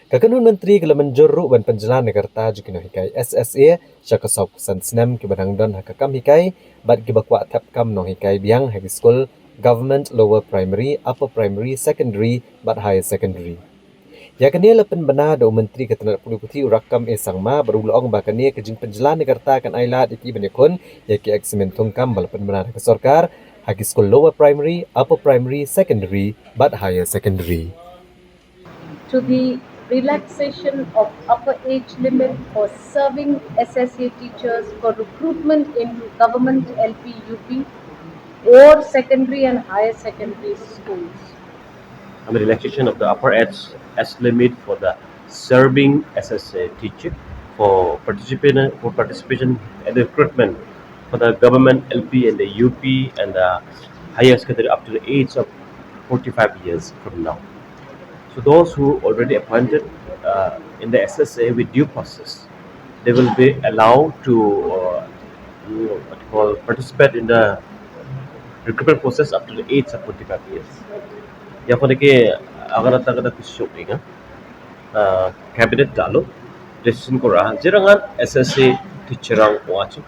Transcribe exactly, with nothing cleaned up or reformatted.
Ka kynhun myntri ka la mynjur ruh ban pynjlan ïa ka rta jong ki nonghikai S S A sha ka sawphew san snem kiba dang don ha ka kam hikai bad kiba kwah thep kam nonghikai biang ha ki skul Government Lower Primary, Upper Primary, Secondary bad Higher Secondary. Ïa kane la pynbna da u Myntri ka tnat pule puthi u Rakkam A Sangma bad u la ong ba kane ka jingpynjlan ïa ka rta kan ai lad ïa ki ban ïakhun ïa ki exam thungkam ba la pynbna da ka sorkar ha ki skul Lower Primary, Upper Primary, Secondary bad Higher Secondary. To the relaxation of upper age limit for serving S S A teachers for recruitment into government L P U P or secondary and higher secondary schools. And the relaxation of the upper age, age limit for the serving S S A teacher for participation, for participation in the recruitment for the government L P and the U P and the higher secondary up to the age of forty-five years from now. So those who already appointed uh, in the S S A with due process, they will be allowed to uh, you know, what you call, participate in the recruitment process up to the age of forty-five years. Ïa kane ka, agar ta ka da kusyuk ing, uh, cabinet da la decision kora, jyrang S S A teacher ang wajib